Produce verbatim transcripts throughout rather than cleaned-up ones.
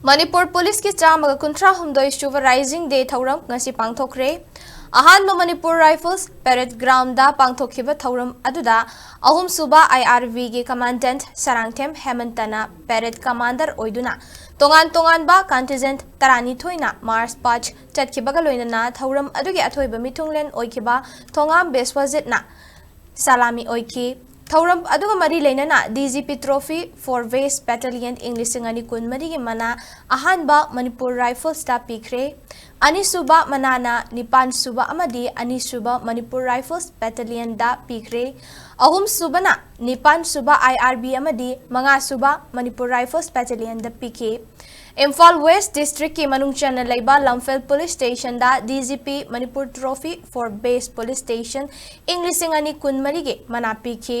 ꯃꯅꯤꯄꯨꯔ ꯄꯨꯂꯤꯁꯀꯤ ꯆꯥꯝꯃꯒ ꯀꯨꯟꯊ꯭ꯔꯥ ꯍꯨꯝꯗꯣꯏ ꯁꯨꯕ ꯔꯥꯏꯖꯤꯡ ꯗꯦ ꯊꯧꯔꯝ ꯉꯁꯤ ꯄꯥꯡꯊꯣꯛꯈ꯭ꯔꯦ꯫ ꯑꯍꯥꯟꯕ ꯃꯅꯤꯄꯨꯔ ꯔꯥꯏꯐꯜꯁ ꯄꯦꯔꯦꯗ ꯒ꯭ꯔꯥꯎꯟꯗ ꯄꯥꯡꯊꯣꯛꯈꯤꯕ ꯊꯧꯔꯝ ꯑꯗꯨꯗ ꯑꯍꯨꯝ ꯁꯨꯕ ꯑꯥꯏ ꯑꯥꯔ ꯕꯤꯒꯤ ꯀꯃꯥꯟꯗꯦꯟꯠ ꯁꯔꯥꯡꯊꯦꯝ ꯍꯦꯃꯟꯇꯅ ꯄꯦꯔꯦꯗ ꯀꯃꯥꯟꯗꯔ ꯑꯣꯏꯗꯨꯅ ꯇꯣꯉꯥꯟ ꯇꯣꯉꯥꯟꯕ ꯀꯟꯇꯤꯟꯖꯦꯟꯠ ꯇꯔꯥꯅꯤꯊꯣꯏꯅ ꯃꯥꯔꯆ ꯄꯥꯁ ꯆꯠꯈꯤꯕꯒ ꯂꯣꯏꯅꯅ ꯊꯧꯔꯝ ꯑꯗꯨꯒꯤ ꯑꯊꯣꯏꯕ ꯃꯤꯊꯨꯡꯂꯦꯟ ꯑꯣꯏꯈꯤꯕ ꯊꯣꯉꯥꯝ ꯕꯤꯁ꯭ꯋꯖꯤꯠꯅ ꯁꯂꯥꯃꯤ ꯑꯣꯏꯈꯤ꯫ ꯊꯧꯔꯝ ꯑꯗꯨꯒ ꯃꯔꯤ ꯂꯩꯅꯅ D G P Trophy for West Battalion ꯏꯪ ꯂꯤꯁꯤꯡ ꯑꯅꯤ ꯀꯨꯟꯃꯔꯤꯒꯤ ꯃꯅꯥ ꯑꯍꯥꯟꯕ ꯃꯅꯤꯄꯨꯔ ꯔꯥꯏꯐꯜꯁꯇ ꯄꯤꯈ꯭ꯔꯦ꯫ ꯑꯅꯤꯁꯨꯕ ꯃꯅꯥꯅ ꯅꯤꯄꯥꯟ ꯁꯨꯕ ꯑꯃꯗꯤ ꯑꯅꯤꯁꯨꯕ ꯃꯅꯤꯄꯨꯔ ꯔꯥꯏꯐꯜꯁ ꯕꯦꯇꯥꯂꯤꯌꯟꯗ ꯄꯤꯈ꯭ꯔꯦ꯫ ꯑꯍꯨꯝ ꯁꯨꯕꯅ ꯅꯤꯄꯥꯟ ꯁꯨꯕ ꯑꯥꯏ ꯑꯥꯔ ꯕꯤ ꯑꯃꯗꯤ ꯃꯉꯥ ꯁꯨꯕ ꯃꯅꯤꯄꯨꯔ ꯔꯥꯏꯐꯜꯁ ꯕꯦꯇꯥꯂꯤꯌꯟꯗ ꯄꯤꯈꯤ꯫ ꯏꯝꯐꯥꯜ ꯋꯦꯁ꯭ꯠ ꯗꯤꯁ꯭ꯇ꯭ꯔꯤꯛꯀꯤ ꯃꯅꯨꯡ ꯆꯟꯅ ꯂꯩꯕ ꯂꯝꯐꯦꯜ ꯄꯨꯂꯤꯁ ꯁ꯭ꯇꯦꯁꯟꯗ D G P Manipur Trophy for Best Police Station ꯏꯪ ꯂꯤꯁꯤꯡ ꯑꯅꯤ ꯀꯨꯟꯃꯔꯤꯒꯤ ꯃꯅꯥ ꯄꯤꯈꯤ꯫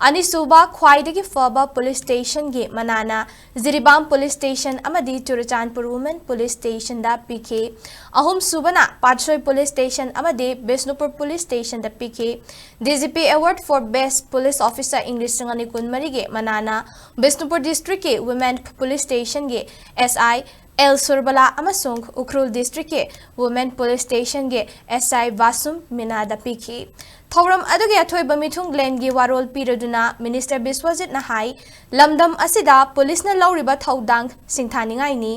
ꯑꯅꯤꯁꯨꯕ ꯈ꯭ꯋꯥꯏꯗꯒꯤ ꯐꯕ ꯄꯨꯂꯤꯁ ꯁ꯭ꯇꯦꯁꯟꯒꯤ ꯃꯅꯥꯅ ꯖꯤꯔꯤꯕꯥꯝ ꯄꯨꯂꯤꯁ ꯁ꯭ꯇꯦꯁꯟ ꯑꯃꯗꯤ ꯆꯨꯔꯆꯥꯟꯄꯨꯔ ꯋꯨꯃꯦꯟ ꯄꯨꯂꯤꯁ ꯁ꯭ꯇꯦꯁꯟꯗ ꯄꯤꯈꯤ꯫ ꯑꯍꯨꯝꯁꯨꯕꯅ ꯄꯥꯠꯁꯣꯏ ꯄꯨꯂꯤꯁ ꯁ꯭ꯇꯦꯁꯟ ꯑꯃꯗꯤ ꯕꯤꯁꯅꯨꯄꯨꯔ ꯄꯨꯂꯤꯁ ꯁ꯭ꯇꯦꯁꯟꯗ ꯄꯤꯈꯤ꯫ D G P Award for Best Police Officer ꯏꯪ ꯂꯤꯁꯤꯡ ꯑꯅꯤ ꯀꯨꯟꯃꯔꯤꯒꯤ ꯃꯅꯥꯅ ꯕꯤꯁꯅꯨꯄꯨꯔ ꯗꯤꯁꯇ꯭ꯔꯤꯛꯀꯤ ꯋꯨꯃꯦꯟ ꯄꯨꯂꯤꯁ ꯁ꯭ꯇꯦꯁꯟꯒꯤ ꯑꯦꯁ ꯑꯥꯏ ꯑꯦꯜ ꯁꯨꯔꯕꯂꯥ ꯑꯃꯁꯨꯡ ꯎꯈ꯭ꯔꯨꯜ ꯗꯤꯁꯇ꯭ꯔꯤꯛꯀꯤ ꯋꯨꯃꯦꯟ ꯄꯨꯂꯤꯁ ꯁ꯭ꯇꯦꯁꯟꯒꯤ ꯑꯦꯁ ꯑꯥꯏ ꯕꯥꯁꯨꯝ ꯃꯤꯅꯥꯗ ꯄꯤꯈꯤ꯫ ꯊꯧꯔꯝ ꯑꯗꯨꯒꯤ ꯑꯊꯣꯏꯕ ꯃꯤꯊꯨꯡꯂꯦꯟꯒꯤ ꯋꯥꯔꯣꯜ ꯄꯤꯔꯗꯨꯅ ꯃꯤꯅꯤꯁꯇꯔ ꯕꯤꯁ꯭ꯋꯖꯤꯠꯅ ꯍꯥꯏ, ꯂꯝꯗꯝ ꯑꯁꯤꯗ ꯄꯨꯂꯤꯁꯅ ꯂꯧꯔꯤꯕ ꯊꯧꯗꯥꯡ ꯁꯤꯡꯊꯥꯅꯤꯡꯉꯥꯏꯅꯤ꯫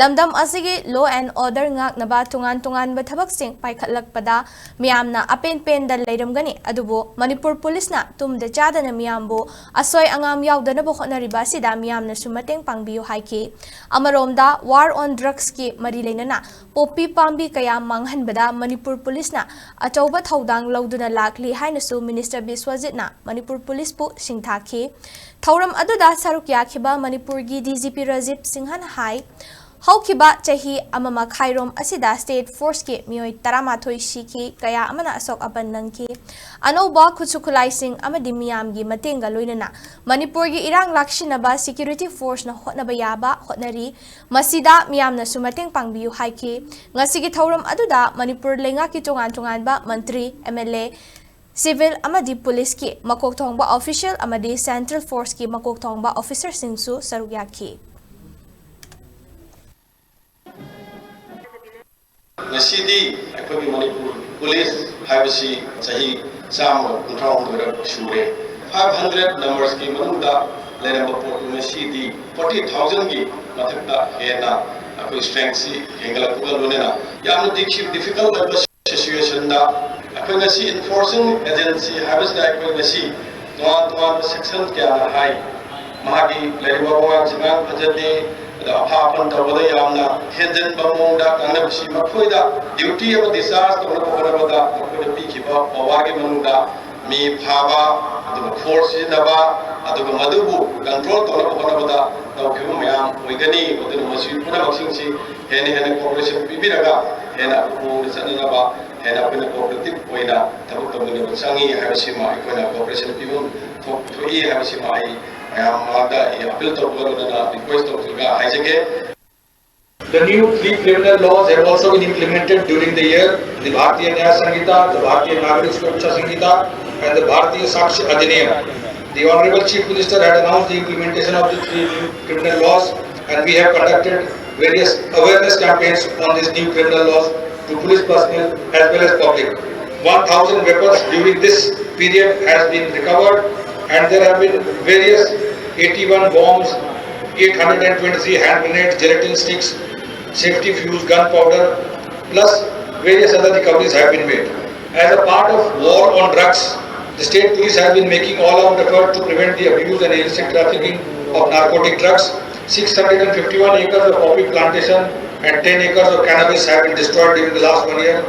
ꯂꯝꯗꯝ ꯑꯁꯤꯒꯤ law and order ꯉꯥꯛꯅꯕ ꯇꯣꯉꯥꯟ ꯇꯣꯉꯥꯟꯕ ꯊꯕꯛꯁꯤꯡ ꯄꯥꯏꯈꯠꯂꯛꯄꯗ ꯃꯤꯌꯥꯝꯅ ꯑꯄꯦꯟ ꯄꯦꯟꯗ ꯂꯩꯔꯝꯒꯅꯤ, ꯑꯗꯨꯕꯨ ꯃꯅꯤꯄꯨꯔ ꯄꯨꯂꯤꯁꯅ ꯇꯨꯝꯗ ꯆꯥꯗꯅ ꯃꯤꯌꯥꯝꯕꯨ ꯑꯁꯣꯏ ꯑꯉꯥꯝ ꯌꯥꯎꯗꯅꯕ ꯍꯣꯠꯅꯔꯤꯕ ꯑꯁꯤꯗ ꯃꯤꯌꯥꯝꯅꯁꯨ ꯃꯇꯦꯡ ꯄꯥꯡꯕꯤꯌꯨ ꯍꯥꯏꯈꯤ꯫ ꯑꯃꯔꯣꯝꯗ, war on drugsꯀꯤ ꯃꯔꯤ ꯂꯩꯅꯅ ꯄꯣꯄꯤ ꯄꯥꯝꯕꯤ ꯀꯌꯥ ꯃꯥꯡꯍꯟꯕꯗ ꯃꯅꯤꯄꯨꯔ ꯄꯨꯂꯤꯁꯅ ꯑꯆꯧꯕ ꯊꯧꯗꯥꯡ ꯂꯧꯗꯨꯅ ꯂꯥꯛꯂꯤ ꯍꯥꯏꯅꯁꯨ ꯃꯤꯅꯤꯁꯇꯔ ꯕꯤꯁ꯭ꯋꯖꯤꯠꯅ ꯃꯅꯤꯄꯨꯔ ꯄꯨꯂꯤꯁꯄꯨ ꯁꯤꯡꯊꯥꯈꯤ꯫ ꯊꯧꯔꯝ ꯑꯗꯨꯗ ꯁꯔꯨꯛ ꯌꯥꯈꯤꯕ ꯃꯅꯤꯄꯨꯔꯒꯤ ꯗꯤ ꯖꯤ ꯄꯤ ꯔꯥꯖꯤꯕ ꯁꯤꯡꯍꯅ ꯍꯥꯏ, ꯍꯧꯈꯤꯕ ꯆꯍꯤ ꯑꯃ ꯃꯈꯥꯏꯔꯣꯝ ꯑꯁꯤꯗ ꯁ꯭ꯇꯦꯠ ꯐꯣꯔꯁꯀꯤ ꯃꯤꯑꯣꯏ ꯇꯔꯥꯃꯥꯊꯣꯏ ꯁꯤꯈꯤ, ꯀꯌꯥ ꯑꯃꯅ ꯑꯁꯣꯛ ꯑꯄꯟ ꯅꯪꯈꯤ꯫ ꯑꯅꯧꯕ ꯈꯨꯠꯁꯨ ꯈꯨꯠꯂꯥꯏꯁꯤꯡ ꯑꯃꯗꯤ ꯃꯤꯌꯥꯝꯒꯤ ꯃꯇꯦꯡꯒ ꯂꯣꯏꯅꯅ ꯃꯅꯤꯄꯨꯔꯒꯤ ꯏꯔꯥꯡ ꯂꯥꯛꯁꯤꯟꯅꯕ ꯁꯦꯀ꯭ꯌꯨꯔꯤꯇꯤ ꯐꯣꯔꯁꯅ ꯍꯣꯠꯅꯕ ꯌꯥꯕ ꯍꯣꯠꯅꯔꯤ꯫ ꯃꯁꯤꯗ ꯃꯤꯌꯥꯝꯅꯁꯨ ꯃꯇꯦꯡ ꯄꯥꯡꯕꯤꯌꯨ ꯍꯥꯏꯈꯤ꯫ ꯉꯁꯤꯒꯤ ꯊꯧꯔꯝ ꯑꯗꯨꯗ ꯃꯅꯤꯄꯨꯔ ꯂꯩꯉꯥꯛꯀꯤ ꯇꯣꯉꯥꯟ ꯇꯣꯉꯥꯟꯕ ꯃꯟꯇ꯭ꯔꯤ, ꯑꯦꯝ ꯑꯦꯜ ꯑꯦ, ꯁꯤꯚꯤꯜ ꯑꯃꯗꯤ ꯄꯨꯂꯤꯁꯀꯤ ꯃꯀꯣꯛ ꯊꯣꯡꯕ ꯑꯣꯐꯤꯁꯤꯌꯦꯜ ꯑꯃꯗꯤ ꯁꯦꯟꯇ꯭ꯔꯦꯜ ꯐꯣꯔꯁꯀꯤ ꯃꯀꯣꯛ ꯊꯣꯡꯕ ꯑꯣꯐꯤꯁꯔꯁꯤꯡꯁꯨ ꯁꯔꯨꯛ ꯌꯥꯈꯤ꯫ ꯉꯁꯤꯗꯤ ꯑꯩꯈꯣꯏꯒꯤ ꯃꯅꯤꯄꯨꯔ ꯄꯨꯂꯤꯁ ꯍꯥꯏꯕꯁꯤ ꯆꯍꯤ ꯆꯥꯝꯃ ꯀꯨꯟꯊ꯭ꯔꯥ ꯍꯨꯝꯗꯣꯏꯔꯛ ꯁꯨꯔꯦ꯫ Five hundred numbersꯀꯤ ꯃꯅꯨꯡꯗ ꯂꯩꯔꯝꯕ ꯄꯣꯠꯇꯨ ꯉꯁꯤꯗꯤ forty thousandꯒꯤ ꯃꯊꯛꯇ ꯍꯦꯟꯅ ꯑꯩꯈꯣꯏ strengthꯁꯤ ꯍꯦꯟꯒꯠꯂꯛꯄꯒ ꯂꯣꯏꯅꯅ ꯌꯥꯝꯅ difficult ꯑꯣꯏꯕ situationꯗ ꯑꯩꯈꯣꯏ ꯉꯁꯤ enforcing agency ꯍꯥꯏꯕꯁꯤꯗ ꯑꯩꯈꯣꯏ ꯉꯁꯤ ꯇꯣꯉꯥꯟ ꯇꯣꯉꯥꯟꯕ section ꯀꯌꯥꯅ ꯍꯥꯏ, ꯃꯍꯥꯛꯀꯤ ꯂꯩꯔꯤꯕ ꯋꯥꯉꯥꯡ ꯁꯉꯥꯡ ꯐꯖꯗꯦ, ꯑꯗꯣ ꯑꯐꯥ ꯑꯐꯟ ꯇꯧꯕꯗ ꯌꯥꯝꯅ ꯍꯦꯟꯖꯟꯕ ꯃꯑꯣꯡꯗ ꯉꯥꯡꯅꯕꯁꯤ ꯃꯈꯣꯏꯗ duty ꯑꯃ discharge ꯇꯧꯅꯕ ꯍꯣꯠꯅꯕꯗ ꯃꯈꯣꯏꯗ ꯄꯤꯈꯤꯕ powerꯒꯤ ꯃꯅꯨꯡꯗ ꯃꯤ ꯐꯥꯕ, ꯑꯗꯨꯒ force ꯁꯤꯖꯤꯟꯅꯕ, ꯑꯗꯨꯒ ꯃꯗꯨꯕꯨ control ꯇꯧꯅꯕ ꯍꯣꯠꯅꯕꯗ ꯇꯧꯈꯤꯕ ꯃꯌꯥꯝ ꯑꯣꯏꯒꯅꯤ꯫ ꯑꯗꯨꯅ ꯃꯁꯤ ꯄꯨꯝꯅꯃꯛꯁꯤꯡꯁꯤ ꯍꯦꯟꯅ ꯍꯦꯟꯅ cooperation ꯄꯤꯕꯤꯔꯒ ꯍꯦꯟꯅ ꯑꯐꯕ ꯃꯑꯣꯡꯗ ꯆꯠꯅꯅꯕ ꯍꯦꯟꯅ ꯑꯩꯈꯣꯏꯅ cooperative ꯑꯣꯏꯅ ꯊꯕꯛ ꯇꯧꯃꯤꯟꯅꯕ ꯆꯪꯉꯤ ꯍꯥꯏꯕꯁꯤꯃ ꯑꯩꯈꯣꯏꯅ cooperation ꯄꯤꯐꯝ ꯊꯣꯛ-, ꯊꯣꯛꯏ ꯍꯥꯏꯕꯁꯤꯃ ꯑꯩ ꯃꯌꯥꯝ ꯃꯃꯥꯡꯗ ꯑꯩ appeal ꯇꯧꯕꯒ ꯂꯣꯏꯅꯅ request ꯇꯧꯖꯔꯒ ꯍꯥꯏꯖꯒꯦ꯫ The new three criminal laws have also been implemented during the year, the Bharatiya Nyaya Sanhita, the Bharatiya Nagarik Suraksha Sanhita, and the Bharatiya Sakshya Adhiniyam. The Honorable Chief Minister had announced the implementation of the three new criminal laws, and we have conducted various awareness campaigns on these new criminal laws to police personnel as well as public. One thousand weapons during this period has been recovered, and there have been various eighty-one bombs, eight hundred twenty-three hand grenades, gelatin sticks, safety fuse, gunpowder, plus various other recoveries have been made. As a part of war on drugs, the state police has been making all out effort to prevent the abuse and illicit trafficking of narcotic drugs. Six hundred and fifty-one acres of poppy plantation and ten acres of cannabis have been destroyed during the last one year.